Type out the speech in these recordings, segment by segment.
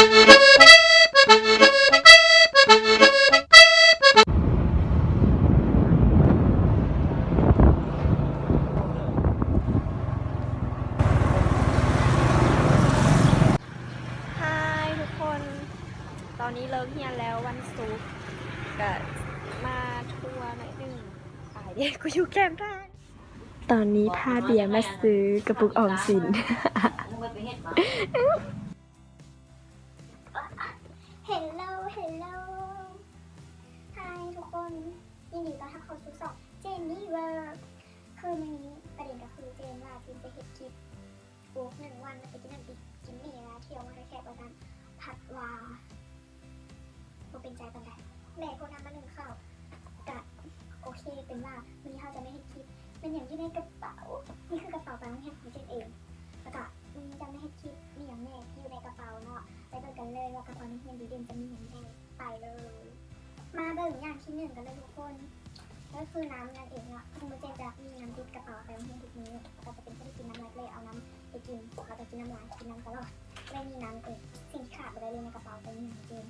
Hi ທຸກຄົນ, ຕອນນີ້ເລີກຮຽນແລ້ວ ວັນສຸກ ກະມາທົວໜ້ອຍໜຶ່ງ. ຕາຍເດ້ ກູຢູ່ແຄມທາງ. ຕອນນີ້ພາເບຍມາຊື້ກະປຸກອອມສິນ. Hello Hello Hi ທຸກຄົນ, ຍິນດີຕ້ອນຮັບເຂົ້າສູ່ຊ່ອງ Jenny World. ຄືມື້ນີ້ປະເດັນກະຄືເຈນວ່າເຈນຈະເຮັດຄລິບ ໂອ້ ໜຶ່ງວັນໄປກິນນັ້ນໄປກິນນີ້ ແລ້ວທ່ຽວມາແຄບວ່າຊັ້ນ ພັດວ່າບໍ່ເປັນໃຈປານໃດ. ແມ່ໂທນຳມາໜຶ້ງເຂົ້າ ກະໂອເຄ ເປັນວ່າມື້ນີ້ເຮົາຈະມາເຮັດຄລິບ ແມ່ນຫຍັງຢູ່ໃນກະເປົາ. ນີ້ຄືກະເປົາໄປໂຮງຮຽນຂອງເຈນເອງ. ແລ້ວກະມື້ນີ້ຈະມາເຮັດຄລິບມີຫຍັງແນ່ທີ່ຢູ່ໃນກະເປົາເນາະ, ໄປເບິ່ງກັນເລີຍວ່າກະເປົານັກຮຽນດີເດັ່ນຈະມີຫຍັງແນ່. ໄປເລີຍ ມາເບິ່ງຢ່າງທີໜຶ່ງກັນເລີຍທຸກຄົນ, ກໍຄືນ້ຳນັ້ນເອງເນາະ. ຄືເຈນຈະມີນ້ຳຕິດກະເປົາໄປໂຮງຮຽນທຸກມື້, ແລ້ວກໍຈະເປັນຄົນທີ່ກິນນ້ຳຫຼາຍ ກໍເລີຍເອົານ້ຳໄປກິນ, ເຂົາຈະກິນນ້ຳຫຼາຍ ກິນນ້ຳຕະຫຼອດ. ເລີຍມີນ້ຳເປັນສິ່ງທີ່ຂາດບໍ່ໄດ້ເລີຍໃນກະເປົາໄປໂຮງຮຽນຂອງເຈນ.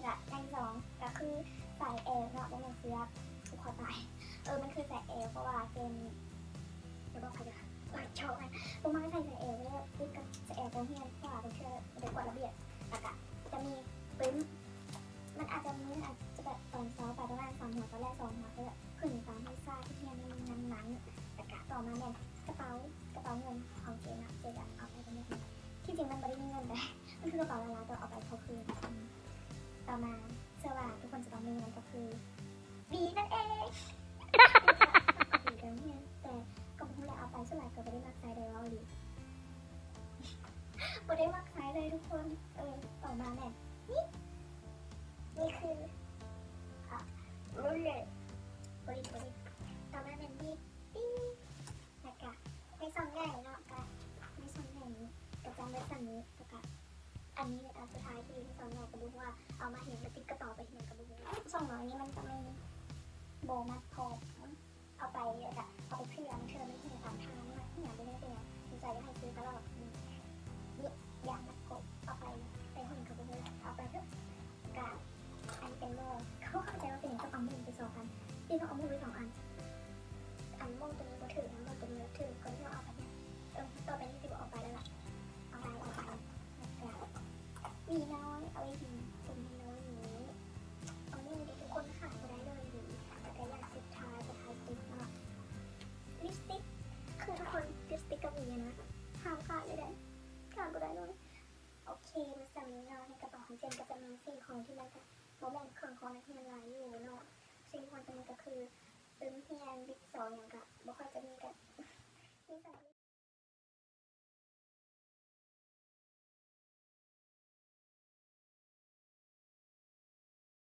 ແລ້ວຢ່າງທີສອງກໍຄືສາຍແອວເນາະ, ບໍ່ແມ່ນເສື້ອ, ຂໍຕາຍ. ເອີ ມັນຄືສາຍແອວ ເພາະວ່າເຈນ ຢ່າບອກໃຜເດີ ເອີ ຈອກ ບໍ່ມັກໃສ່ສາຍແອວ ແລ້ວຕິດກັບສາຍແອວໄປໂຮງຮຽນ ເພາະວ່າບາງເທື່ອໄປກວດລະບຽບ ແລ້ວກະຈະມີປຶ້ມ. ມັນອາດຈະມີ ມັນອາດຈະແບບຕອນເຊົ້າໄປປະມານສາມຫົວ ຕອນແລກສອງຫົວ ແຕ່ແບບຂຶ້ນຕາມທຳມະຊາດທີ່ຮຽນໃນມື້ນັ້ນໆ. ແລ້ວກະຕໍ່ມາແມ່ນກະເປົາ, ກະເປົາເງິນຂອງເຈນເນາະ, ເຈນກະເອົາໄປເປັນແບບນີ້. ທີ່ຈິງມັນບໍ່ໄດ້ມີເງິນເດ້, ມັນຄືກະເປົາລະລາຍ ແຕ່ເອົາໄປເພາະຄື ອືມ ຕໍ່ມາເຊື່ອວ່າທຸກຄົນຈະຕ້ອງມີ ນັ້ນກໍຄືຫວີນັ້ນເອງ. ຫວີໄປໂຮງຮຽນ ແຕ່ກໍບໍ່ຮູ້ແຫຼະ ເອົາໄປສ່ວນຫຼາຍກໍບໍ່ໄດ້ມັກໃຊ້ເດ້ ເວົ້າອີ່ຫຼີ ບໍ່ໄດ້ມັກໃຊ້ເລີຍທຸກຄົນ. ເອີ ຕໍ່ມາແມ່ນນີ້ ນີ້ຄື ອາ ໂຣເລັກ ບໍ່ໄດ້ ບໍ່ໄດ້. ຕໍ່ມາແມ່ນນີ້ ປີ້ງ ແລ້ວກະໃນຊອງໃຫຍ່ເນາະ, ກະໃນຊອງໃຫຍ່ນີ້ກະຈະເບິດສ່ຳນີ້. ແລ້ວກະອັນນີ້ອັນສຸດທ້າຍທີ່ຢູ່ໃນຊອງໃຫຍ່ ກະບໍ່ຮູ້ວ່າເອົາມາເຮັດ ມາຕິດກະເປົາໄປເຮັດຫຍັງກະບໍ່ຮູ້. ຊອງນ້ອຍນີ້ມັນຈະມີບໍ່ມັດພ້ອມ, ເອົາໄປ ແລ້ວກະເອົາໄປເພື່ອ ບາງເທື່ອມັນເຫື່ອຕາມທາງ ມັນເຫື່ອບໍ່ຮູ້ເປັນຫຍັງ. ສົງໄສຢາກໃຫ້ຊື້ຕະຫຼອດ. ນີ້ ນີ້ ຢາງມັດຜົມ ເອົາໄປ ໄປເຫັນກະບໍ່ຮູ້ ເອົາໄປເຖາະ. ກະອັນນີ້ເປັນໂມ່ ເຂົາເຂົ້າໃຈວ່າເປັນຫຍັງຕ້ອງເອົາໂມ່ໄປສອງອັນ, ທີ່ຕ້ອງເອົາໂມ່ໄປສອງອັນ. ອັນໂມ່ໂຕນີ້ບໍ່ຖືກ ໂມ່ໂຕນີ້ຖືກ ກໍເລີຍເອົາໄປ. ເອີ ຕໍ່ໄປນີ້ຊິບໍ່ເອົາໄປແລ້ວລະ ເອົາໄປ ເອົາໄປ. ແລ້ວກະ ໝີນ້ອຍ ເອົາໄວ້ຫວີຜົມໝີນ້ອຍນີ້ ອັນນີ້ທຸກຄົນຂາດບໍ່ໄດ້ເລີຍ. ແລ້ວກະຢ່າງສຸດທ້າຍ ສຸດທ້າຍສຸດເນາະ ລິບສະຕິກ. ຄືທຸກຄົນ ລິບສະຕິກກັບຫວີນະ ຫ້າມຂາດເລີຍເດ້ ຂາດບໍ່ໄດ້ເລີຍ. ໂອເຄ ໝົດສ່ຳນີ້ເນາະ. ໃນກະເປົາຂອງເຈນກະຈະມີສິ່ງຂອງທີ່ມັນກະບໍ່ແມ່ນເຄື່ອງຂອງນັກຮຽນຫຼາຍຢູ່ເນາະ. ສິ່ງທີ່ຄວນຈະມີກະຄືປຶ້ມຮຽນ ບິກຊອງ ຫຍັງກະບໍ່ຄ່ອຍຈະມີ ກະມີສ່ຳ